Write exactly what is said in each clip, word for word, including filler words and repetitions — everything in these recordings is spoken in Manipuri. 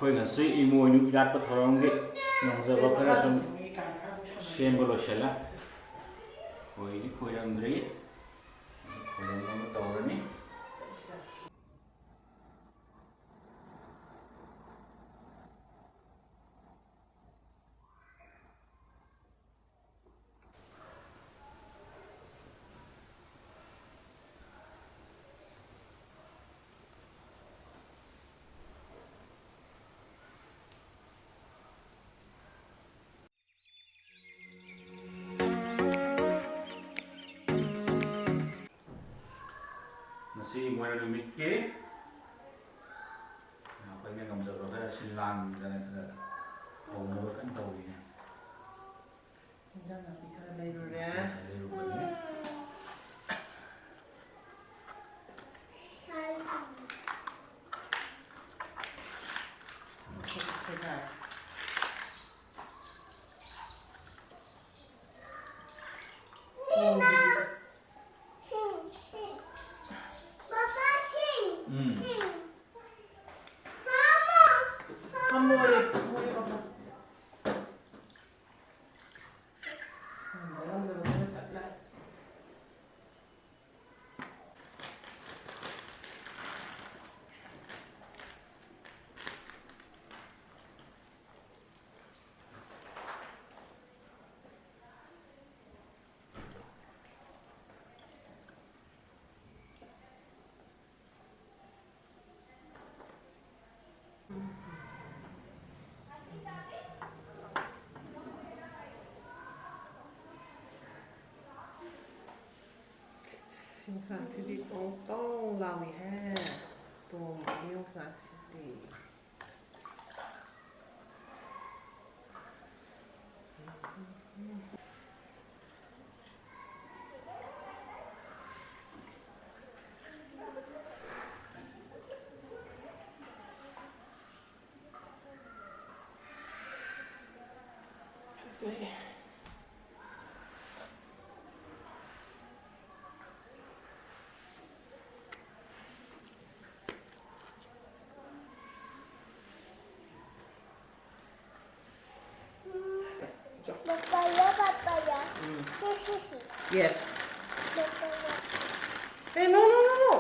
ꯑꯩꯈꯣꯏ ꯉꯁꯤ ꯏꯃꯣꯏꯅꯨ ꯏꯔꯥꯠꯄ ꯊꯧꯔꯝꯒꯤ ꯉꯝꯖꯕ ꯈꯔ ꯁꯨꯝ ꯁꯦꯝꯕ ꯂꯣꯏꯁꯤꯜꯂꯦ꯫ ꯈꯣꯏꯗꯤ ꯈꯣꯏꯔꯝꯗ꯭ꯔꯤ꯫ ꯈꯣꯏꯔꯝꯅꯕ ꯇꯧꯔꯅꯤ꯫ ꯉꯁꯤ ꯏꯃꯣꯏꯅꯨ ꯅꯨꯃꯤꯠꯀꯤ ꯑꯩꯈꯣꯏꯅ ꯉꯝꯖꯕ ꯈꯔ ꯁꯤꯜ ꯂꯥꯡꯗꯅ ꯈꯔ ꯍꯧꯅꯕ ꯀꯟꯅ ꯇꯧꯔꯤꯅꯦ꯫ ꯏꯟꯖꯥꯡ ꯅꯥꯄꯤ ꯈꯔ ꯂꯩꯔꯨꯔꯦ꯫ ꯉꯁꯥꯏ ꯂꯩꯔꯨꯕꯅꯤ꯫ ꯁꯦꯒꯥꯏ꯫ ꯊꯣꯡꯒꯤ ꯎꯝ꯫ ꯐꯝꯃꯣꯌꯦ, ꯐꯝꯃꯣꯌꯦ, ꯄꯥꯄꯥ꯫ ꯉꯝꯖ ꯉꯝꯖꯕ ꯈꯔ ꯇꯞꯅ꯫ ꯌꯣꯡꯆꯥꯛꯁꯤꯗꯤ ꯇꯣꯡ ꯇꯣꯡ ꯂꯥꯎꯏꯍꯦ꯫ ꯇꯣꯡꯕꯒꯤ ꯌꯣꯡꯆꯥꯛꯁꯤꯗꯤ꯫ ꯐꯖꯩ꯫ Yes. Hey, no, no, no, no.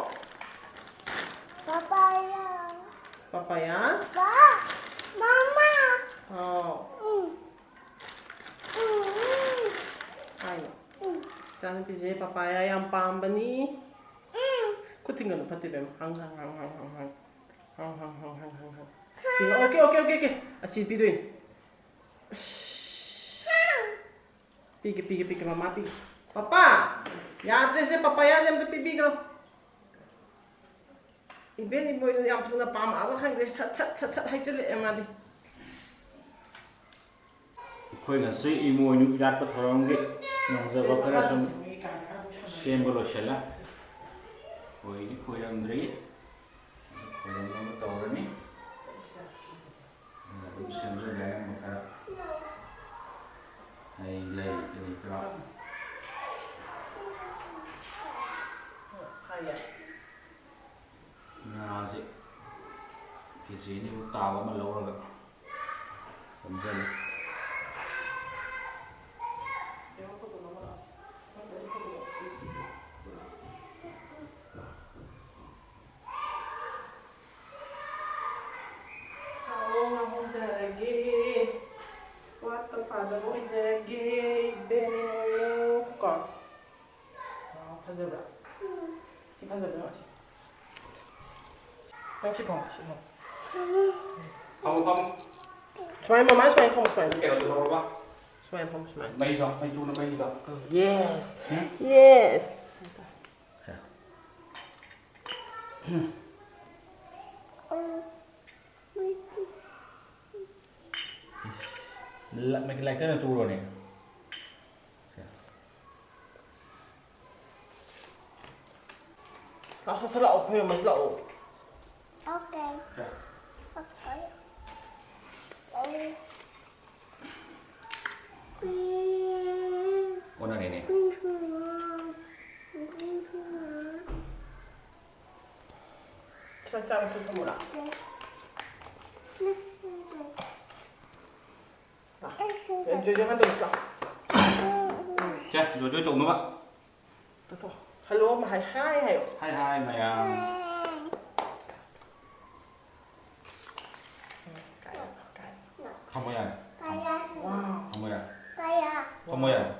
Papaya. Papaya? Pa, mama. Oh. Mm. Mm, mm. Ay. Mm. ꯏꯆꯥꯅꯨꯄꯤꯁꯦ papaya ꯌꯥꯝ ꯄꯥꯝꯕꯅꯤ꯫ ꯎꯝ꯫ ꯈꯨꯠ ꯊꯤꯡꯒꯅꯨ, ꯐꯠꯇꯦ ꯏꯕꯦꯝꯃ꯫ ꯍꯪ, ꯍꯪ, ꯍꯪ, ꯍꯪ, ꯍꯪ, ꯍꯪ꯫ ꯍꯪ, ꯍꯪ, ꯍꯪ, ꯍꯪ, ꯍꯪ, ꯍꯪ꯫ ꯄꯤꯒꯦ, okay, okay, okay, okay꯫ ꯑꯁꯤ ꯄꯤꯗꯣꯏꯅꯤ꯫ ꯑꯁ꯫ ꯄꯤꯒꯦ, ꯄꯤꯒꯦ, ꯄꯤꯒꯦ, ꯃꯃꯥ ꯄꯤꯒꯦ꯫ ꯄꯄꯥ! ꯌꯥꯗ꯭ꯔꯦꯁꯦ, papaya ꯁꯦ ꯑꯝꯇ ꯄꯤꯕꯤꯈ꯭ꯔꯣ꯫ ꯏꯕꯦꯟ ꯏꯕꯣꯏꯅ ꯌꯥꯝ ꯊꯨꯅ ꯄꯥꯝꯃꯛꯑꯕ ꯈꯪꯗꯦ꯫ ꯁꯠ, ꯁꯠ, ꯁꯠ, ꯁꯠ ꯍꯥꯏꯖꯤꯜꯂꯛꯑꯦ ꯃꯥꯗꯤ꯫ ꯑꯩꯈꯣꯏ ꯉꯁꯤ ꯏꯃꯣꯏꯅꯨ ꯏꯔꯥꯠꯄ ꯊꯧꯔꯝꯒꯤ ꯉꯝꯖꯕ ꯈꯔ ꯁꯨꯝ ꯁꯦꯝꯕ ꯂꯣꯏꯁꯤꯜꯂꯦ꯫ ꯈꯣꯏꯗꯤ ꯈꯣꯏꯔꯝꯗ꯭ꯔꯤ꯫ ꯈꯣꯏꯔꯝꯅꯕ ꯇꯧꯔꯅꯤ꯫ ꯑꯗꯨꯝ ꯁꯦꯝꯖꯤꯜꯂꯦ ꯑꯌꯥꯝꯕ ꯈꯔ꯫ ꯍꯩ ꯂꯩ ꯀꯔꯤ ꯀꯔꯥ꯫ ꯉꯥꯁꯦ ꯀꯦ ꯖꯤ ꯑꯅꯤꯃꯨꯛ ꯇꯥꯕ ꯑꯃ ꯂꯧꯔꯒ ꯌꯣꯝꯖꯜꯂꯤ꯫ ꯆꯥꯔꯣ, ꯉꯥ ꯍꯣꯡꯖꯔꯒꯦ꯫ ꯋꯥꯠꯇ ꯄꯥꯗꯕ ꯑꯣꯏꯖꯔꯒꯦ꯫ ꯏꯕꯦꯟ ꯏꯃꯣꯏꯅꯨ꯫ ꯀꯣ꯫ ꯋꯥꯎ, ꯐꯖꯕ꯭ꯔꯥ? ꯁꯤ ꯐꯖꯕ꯭ꯔꯥ, ꯁꯤ? ꯅꯪ ꯁꯤ ꯐꯝꯃꯣ, ꯁꯤ ꯐꯝꯃꯣ꯫ ꯐꯝꯃꯣ, ꯐꯝꯃꯣ꯫ ꯁꯨꯃꯥꯏꯅ, ꯃꯃꯥ, ꯁꯨꯃꯥꯏꯅ ꯐꯝꯃꯣ, ꯁꯨꯃꯥꯏꯅ꯫ ꯀꯩꯅꯣꯗꯣ ꯂꯧꯔꯕ? ꯁꯨꯃꯥꯏꯅ ꯐꯝꯃꯣ, ꯁꯨꯃꯥꯏꯅ꯫ ꯃꯩꯗꯣ, ꯃꯩꯗꯣ, ꯃꯩꯗꯣ꯫ Yes꯫ ꯎꯝ? Yes꯫ ꯁꯦ꯫ ꯂ-, ꯃꯩ ꯂꯥꯏꯇꯔꯅ ꯆꯨꯔꯣꯅꯦ꯫ ꯂꯥꯛꯑꯣ, ꯁꯠ ꯁꯠ ꯂꯥꯛꯑꯣ, ꯈꯣꯏꯔꯝꯃꯁꯤ ꯂꯥꯛꯑꯣ꯫ Okay꯫ Okay꯫ ꯑꯣꯟꯅꯔꯦꯅꯦ꯫ ꯈꯔ ꯆꯥꯔ ꯊꯝꯃꯨꯔꯥ? ꯂꯥꯛ꯫ ꯌꯦꯟ ꯆꯣꯏꯗꯣ ꯍꯟꯗꯣꯛꯑꯁꯤ ꯂꯥꯛꯑꯣ꯫ ꯁꯦ, ꯖꯣꯏ ꯖꯣꯏ ꯇꯧꯅꯕ꯫ ꯆꯠꯊꯣꯛ꯫ ꯍꯜꯂꯣ ꯑꯃ ꯍꯥꯏ, ꯍꯥꯏ ꯍꯥꯏꯌꯣ꯫ ꯍꯥꯏ ꯍꯥꯏ ꯃꯌꯥꯝ꯫ ꯎꯝ, ꯀꯥꯏ, ꯀꯥꯏ꯫ ꯊꯝꯃꯣ ꯌꯥꯔꯦ꯫ ꯋꯥꯎ꯫ ꯊꯝꯃꯣ ꯌꯥꯔꯦ꯫ ꯊꯝꯃꯣ ꯌꯥꯔꯦ꯫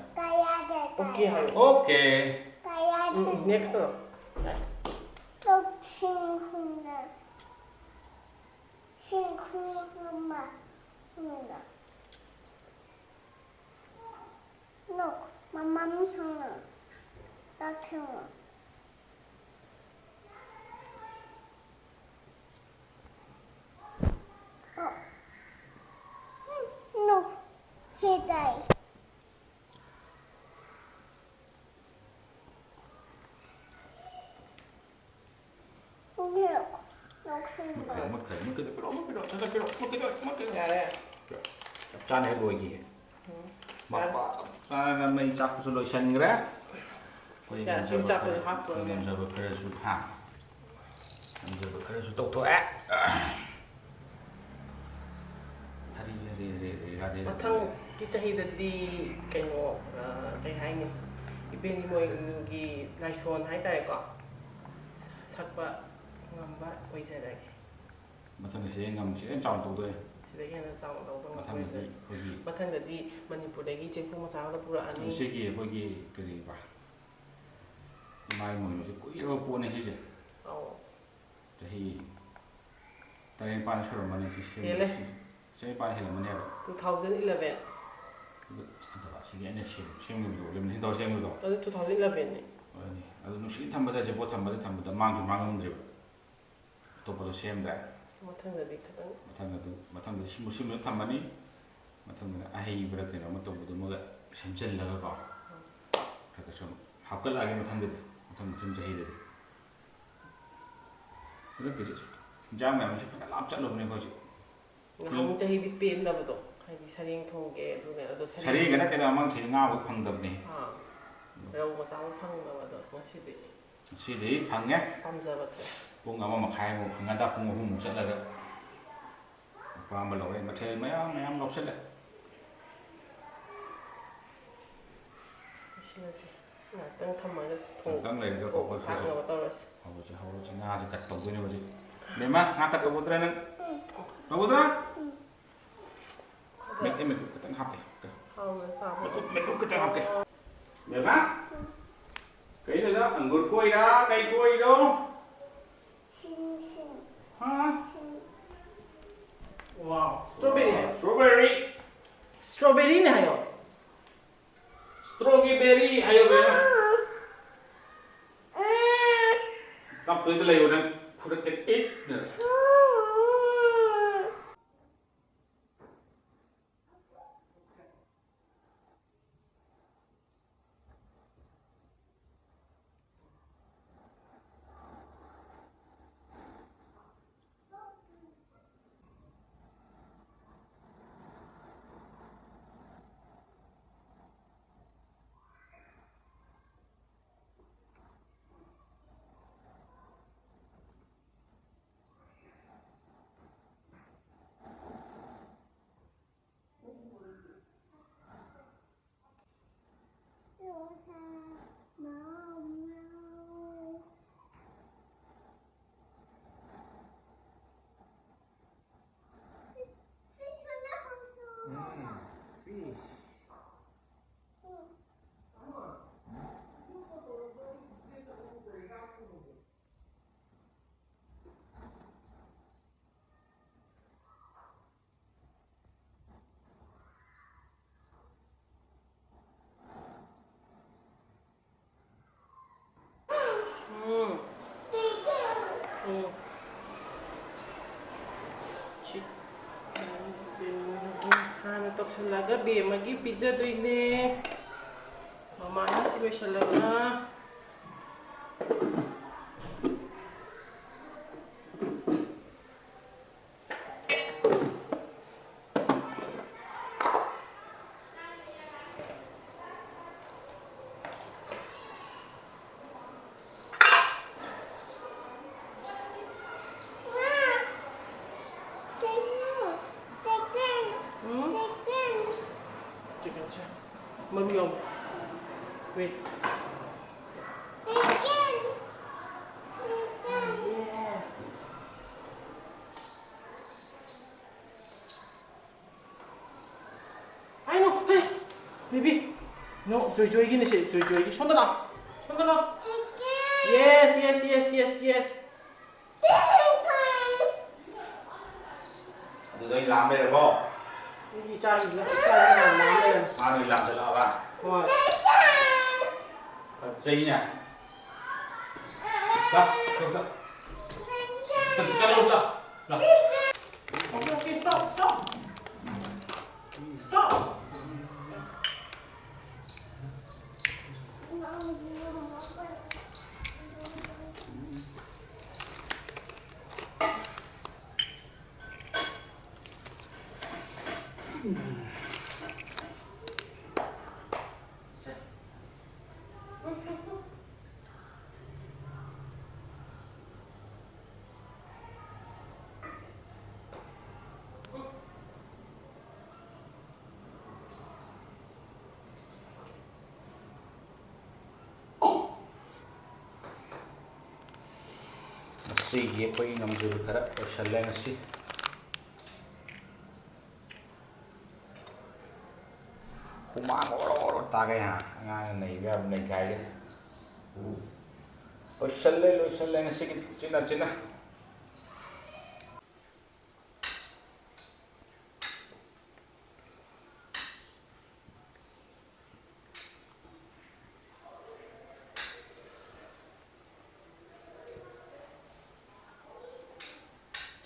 ꯑꯣꯀꯦ ꯍꯥꯏꯌꯣ꯫ ꯑꯣꯀꯦ꯫ ꯎꯝ, ꯎꯝ, next ꯇꯧꯔꯣ꯫ ꯁꯤꯡꯈꯨꯅ꯫ ꯁꯤꯡꯈꯨ ꯑꯃ꯫ ꯅꯣꯛ, ꯃꯃꯝ ꯍꯪꯉꯨ꯫ ꯆꯥꯛ ꯊꯣꯡꯉꯨ꯫ ꯑꯣ꯫ ꯅꯣꯛ꯫ ꯍꯤꯗꯥꯏ꯫ ꯅꯣꯛꯁꯤꯟꯕ꯫ ꯃꯨꯠꯈ꯭ꯔꯦ, ꯃꯨꯠꯈ꯭ꯔꯦ, ꯃꯨꯠꯈ꯭ꯔꯦ, ꯃꯨꯠꯈꯤꯗꯣꯏ, ꯄꯤꯔꯛꯑꯣ, ꯃꯨꯠꯈꯤꯗꯣꯏ, ꯃꯨꯠꯈꯤꯗꯣꯏ, ꯃꯨꯠꯈꯤꯗꯣꯏ꯫ ꯌꯥꯔꯦ꯫ ꯆꯞ ꯆꯥꯅ ꯍꯦꯛ ꯂꯣꯏꯈꯤꯒꯦ꯫ ꯎꯝ꯫ ꯃꯄꯥ ꯆꯞ ꯆꯥꯅ ꯃꯩ ꯆꯥꯛꯄꯁꯨ ꯂꯣꯏꯁꯟꯈ꯭ꯔꯦ꯫ ꯑꯩꯈꯣꯏ ꯌꯥ, ꯁꯨꯝ ꯉꯝꯖꯕ ꯆꯥꯛꯄꯁꯨ ꯈꯔ, ꯍꯥꯞꯄꯨꯔꯅꯦ꯫ ꯉꯝꯖꯕ ꯈꯔꯁꯨ, ꯍꯥ? ꯉꯝꯖꯕ ꯈꯔꯁꯨ ꯇꯧꯊꯣꯛꯑꯦ꯫ ꯍꯔꯤ, ꯍꯔꯤ, ꯍꯔꯤ, ꯍꯔꯤ, ꯔꯥꯙꯦ, ꯔꯥꯙꯦ꯫ ꯃꯊꯪꯒꯤ ꯆꯍꯤꯗꯗꯤ ꯀꯩꯅꯣ, ꯑ, ꯀꯩ ꯍꯥꯏꯅꯤ? ꯏꯕꯦꯟ ꯏꯃꯣꯏꯅꯨꯒꯤ ꯂꯥꯏꯁꯣꯟ ꯍꯥꯏꯇꯥꯔꯦꯀꯣ, ꯁꯛꯄ ꯉꯝꯕ ꯑꯣꯏꯖꯔꯒꯦ꯫ ꯃꯊꯪꯒꯤꯁꯦ ꯉꯝ-, ꯁꯤꯗꯩ ꯍꯦꯟꯅ ꯆꯥꯎꯅ ꯇꯧꯗꯣꯏꯅꯦ꯫ ꯁꯤꯗꯒꯤ ꯍꯦꯟꯅ ꯆꯥꯎꯅ ꯇꯧꯕ ꯃꯊꯪꯗꯗꯤ ꯉꯝꯃꯣꯏꯗꯣꯏꯅꯤ꯫ ꯑꯩꯈꯣꯏꯒꯤ ꯃꯊꯪꯗꯗꯤ ꯃꯅꯤꯄꯨꯔꯗꯒꯤ ꯆꯦꯡꯐꯨ ꯃꯆꯥ ꯑꯃ ꯄꯨꯔꯛꯑꯅꯤ꯫ ꯁꯤꯒꯤ ꯑꯩꯈꯣꯏꯒꯤ ꯀꯔꯤꯕ? ꯏꯃꯥ ꯏꯃꯣꯏꯅꯨꯁꯦ ꯀꯨꯏꯔꯕ ꯄꯣꯠꯅꯦ ꯁꯤꯁꯦ꯫ ꯑꯧ꯫ ꯆꯍꯤ ꯇꯔꯦꯠ ꯅꯤꯄꯥꯟ ꯁꯨꯔꯝꯃꯅꯤ ꯁꯤ ꯁꯦꯝꯕ-, ꯍꯦꯜꯂꯦ꯫ ꯁꯤ-, ꯆꯍꯤ ꯅꯤꯄꯥꯟ ꯍꯦꯜꯂꯝꯃꯅꯦꯕ꯫ Two thousand eleven꯫ ꯑꯗꯨ ꯅꯠꯇꯕ, ꯁꯤꯒꯤ ꯑꯩꯅ ꯁꯦꯝ-, ꯁꯦꯝꯈꯤꯕꯗꯣ, lamination ꯇꯧꯔ ꯁꯦꯝꯈꯤꯕꯗꯣ꯫ ꯑꯗꯨ two thousand eleven ꯅꯤ꯫ ꯍꯣꯏꯅꯦ꯫ ꯑꯗꯨ ꯅꯨꯡꯁꯤꯠ ꯊꯝꯕꯗ, ꯖꯦꯄꯣꯠ ꯊꯝꯕꯗ, ꯊꯝꯕꯗ ꯃꯥꯡꯁꯨ ꯃꯥꯡꯉꯝꯗ꯭ꯔꯦꯕ꯫ ꯑꯇꯣꯞꯄꯗꯣ ꯁꯦꯝꯗ꯭ꯔꯦ꯫ ꯃꯊꯪꯗꯗꯤ ꯈꯤꯇꯪ꯫ ꯃꯊꯪ ꯑꯗꯨ, ꯃꯊꯪꯗ ꯁꯤꯃꯨ-, ꯁꯤꯃꯨ ꯊꯝꯃꯅꯤ꯫ ꯃꯊꯪꯗꯅ ꯑꯍꯩꯕ꯭ꯔꯥ ꯀꯩꯅꯣꯝꯃ ꯇꯧꯕꯗꯨꯃꯒ ꯁꯦꯝꯖꯤꯜꯂꯒꯀꯣ, ꯎꯝ꯫ ꯈꯔ ꯈꯔ ꯁꯨꯝ ꯍꯥꯞꯀꯠꯂꯛꯑꯒꯦ ꯃꯊꯪꯗꯗꯤ, ꯃꯊꯪ, ꯃꯊꯪ ꯆꯍꯤꯗꯗꯤ꯫ ꯍꯟꯗꯛꯀꯤꯁꯦ ꯏꯟꯖꯥꯡ ꯃꯌꯥꯝꯁꯦ ꯐꯖꯅ ꯂꯥꯞ ꯆꯠꯂꯨꯕꯅꯦ ꯑꯩꯈꯣꯏꯁꯦ꯫ ꯅꯍꯥꯟꯃꯨꯛ ꯆꯍꯤꯗꯤ ꯄꯦꯟꯗꯕꯗꯣ, ꯍꯥꯏꯗꯤ ꯁꯔꯦꯡ ꯊꯣꯡꯒꯦ, ꯑꯗꯨꯅꯦ, ꯑꯗꯣ ꯁꯔꯦꯡ ꯁꯔꯦꯡꯒ ꯅꯠꯇꯦꯗ, ꯃꯃꯥꯡ ꯆꯍꯤ ꯉꯥ ꯐꯥꯎ ꯐꯪꯗꯕꯅꯦ꯫ ꯑꯥ, ꯔꯧ ꯃꯆꯥ ꯑꯃ ꯐꯪꯗꯕꯗꯣ, ꯉꯁꯤꯗꯤ ꯉꯁꯤꯗꯤ ꯐꯪꯉꯦ꯫ ꯄꯥꯝꯖꯕ ꯊꯣꯛꯑꯦ꯫ ꯄꯨꯡ ꯑꯃ ꯃꯈꯥꯏꯃꯨꯛ, ꯉꯟꯇꯥ ꯄꯨꯡ ꯑꯍꯨꯝꯃꯨꯛ ꯆꯠꯂꯒ ꯑꯄꯥꯝꯕ ꯂꯧꯔꯦ꯫ ꯃꯊꯦꯜ ꯃꯌꯥꯝ ꯃꯌꯥꯝ ꯂꯧꯁꯤꯜꯂꯦ꯫ ꯁꯤꯃꯁꯦ ꯉꯥꯛꯇꯪ ꯊꯝꯃꯒ ꯊꯣꯡ-, ꯉꯥꯛꯇꯪ ꯂꯩꯔꯒ ꯊꯣꯡ ꯀꯣꯛꯄꯁꯨ ꯊꯥꯛꯅꯕ ꯇꯧꯔꯁꯤ꯫ ꯍꯧꯔꯁꯤ, ꯍꯧꯔꯁꯤ꯫ ꯉꯥꯁꯦ ꯀꯠ ꯇꯧꯗꯣꯏꯅꯦ ꯍꯧꯖꯤꯛ꯫ ꯕꯦꯝꯃ, ꯉꯥ ꯀꯠ ꯇꯧꯒꯗ꯭ꯔꯥ ꯅꯪ? ꯇꯧꯒꯗ꯭ꯔꯥ? ꯃꯦꯛ-, ꯑꯩ ꯃꯦꯀꯨꯞ ꯈꯤꯇꯪ ꯍꯥꯞꯀꯦ꯫ ꯍꯥꯎꯅ ꯆꯥꯕ꯫ ꯃꯦꯀꯨꯞ, ꯃꯦꯀꯨꯞ ꯈꯤꯇꯪ ꯍꯥꯞꯀꯦ꯫ ꯕꯦꯝꯃ? ꯀꯩꯅꯣꯗ ꯑꯪꯒꯨꯔ ꯈꯣꯏꯔ ꯀꯩ ꯈꯣꯏꯔꯤꯅꯣ? ꯁꯤꯡ, ꯁꯤꯡ꯫ ꯍꯥ? ꯁꯤꯡ꯫ ꯋꯥꯎ, strawberry ꯍꯥꯏꯌꯣ꯫ Strawberry꯫ Strawberryꯅꯦ ꯍꯥꯏꯌꯣ꯫ Strawberry ꯍꯥꯏꯌꯣ ꯕꯦꯝꯃ꯫ ꯀꯞꯇꯣꯏꯗ ꯂꯩꯌꯣ ꯅꯪ, ꯐꯨꯔꯛꯀꯅꯤ꯫ ꯏꯠ! ꯎꯝ꯫ ꯎꯝ꯫ ꯁꯤ ꯍꯥꯟꯅ ꯇꯧꯁꯜꯂꯒ ꯕꯦꯝꯃꯒꯤ ꯄꯤꯖꯗꯣꯏꯅꯦ꯫ ꯃꯃꯥꯅ ꯁꯤ ꯂꯣꯏꯁꯜꯂꯒ꯫ ꯎꯝ? ꯆꯤꯛꯀꯟꯁꯦ ꯃꯔꯨ ꯌꯥꯎꯕ꯫ Wait. Yes. I know. Hey, baby. No, ꯆꯣꯏ ꯆꯣꯏꯒꯤꯅꯦ ꯁꯦ, ꯆꯣꯏ ꯆꯣꯏꯒꯤ꯫ ꯁꯣꯝꯗ ꯂꯥꯛꯑꯣ꯫ ꯁꯣꯝꯗ ꯂꯥꯛꯑꯣ꯫ Yes, yes, yes, yes, yes. ꯑꯗꯨꯗ ꯑꯩ ꯂꯥꯝ ꯂꯩꯔꯕꯣ? ꯑꯩꯒꯤ ꯏꯆꯥꯒꯤꯁꯤꯅ, ꯏꯆꯥꯒꯤꯅ ꯌꯥꯝ ꯂꯥꯝ ꯂꯩꯔꯝꯃꯦ꯫ ꯃꯥꯅ ꯑꯣꯏꯅ ꯂꯥꯝꯖꯜꯂꯛꯑꯕ? ꯍꯣꯏ꯫ ꯐꯖꯩꯅꯦ꯫ ꯂꯥ, ꯂꯥ, ꯂꯥ꯫ ꯆꯠꯂꯣ, ꯂꯥ, ꯂꯥ꯫ Okay, okay, stop, stop. Stop. ꯉꯁꯤꯒꯤ ꯑꯩꯈꯣꯏꯒꯤ ꯉꯝꯖꯕ ꯈꯔ ꯂꯣꯏꯁꯜꯂꯦ ꯉꯁꯤ꯫ ꯍꯨꯃꯥꯡ ꯑꯣꯔꯣ ꯑꯣꯔꯣ ꯇꯥꯒꯩ ꯍꯥ꯫ ꯑꯉꯥꯡꯅ ꯅꯩꯕ ꯌꯥꯕ ꯅꯩꯈꯥꯏꯒꯦ꯫ ꯂꯣꯏꯁꯜꯂꯦ, ꯂꯣꯏꯁꯜꯂꯦ ꯉꯁꯤꯒꯤꯗꯤ꯫ ꯆꯤꯟꯅ, ꯆꯤꯟꯅ꯫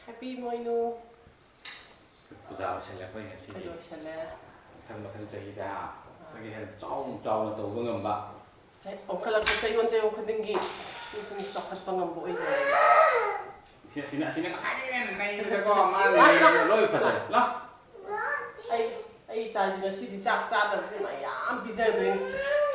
Happy ꯏꯃꯣꯏꯅꯨ꯫ ꯄꯨꯖꯥ ꯂꯣꯏꯁꯜꯂꯦ ꯑꯩꯈꯣꯏ ꯉꯁꯤꯗꯤ꯫ ꯂꯣꯏꯁꯜꯂꯦ꯫ ꯃꯊꯪ ꯃꯊꯪ ꯆꯍꯤꯗ ꯑꯩꯈꯣꯏꯒꯤ ꯍꯦꯟꯅ ꯆꯥꯎꯅ ꯆꯥꯎꯅ ꯇꯧꯕ ꯉꯝꯕ꯫ ꯆꯍꯤ ꯑꯣꯟꯈꯠꯂꯛꯄ, ꯆꯌꯣꯜ ꯆꯌꯣꯜ ꯈꯨꯗꯤꯡꯒꯤ ꯁꯨꯝ ꯁꯨꯝ ꯆꯥꯎꯈꯠꯄ ꯉꯝꯕ ꯑꯣꯏꯖꯔꯒꯦ꯫ ꯁꯤ, ꯑꯁꯤꯅ, ꯑꯁꯤꯅ ꯉꯁꯥꯏꯗꯒꯤ ꯍꯦꯟꯅ ꯅꯩꯔꯦꯀꯣ, ꯃꯥꯅ ꯂꯥꯛ, ꯂꯥꯛ, ꯅꯩꯔꯦ, ꯂꯣꯏ ꯐꯖꯔꯦ꯫ ꯂꯥꯛ꯫ ꯑꯩ, ꯑꯩ ꯏꯆꯥꯁꯤ ꯉꯁꯤꯗꯤ ꯆꯥꯛ ꯆꯥꯗꯕꯁꯦ ꯃꯌꯥꯝ ꯄꯤꯖꯗꯣꯏꯅꯤ꯫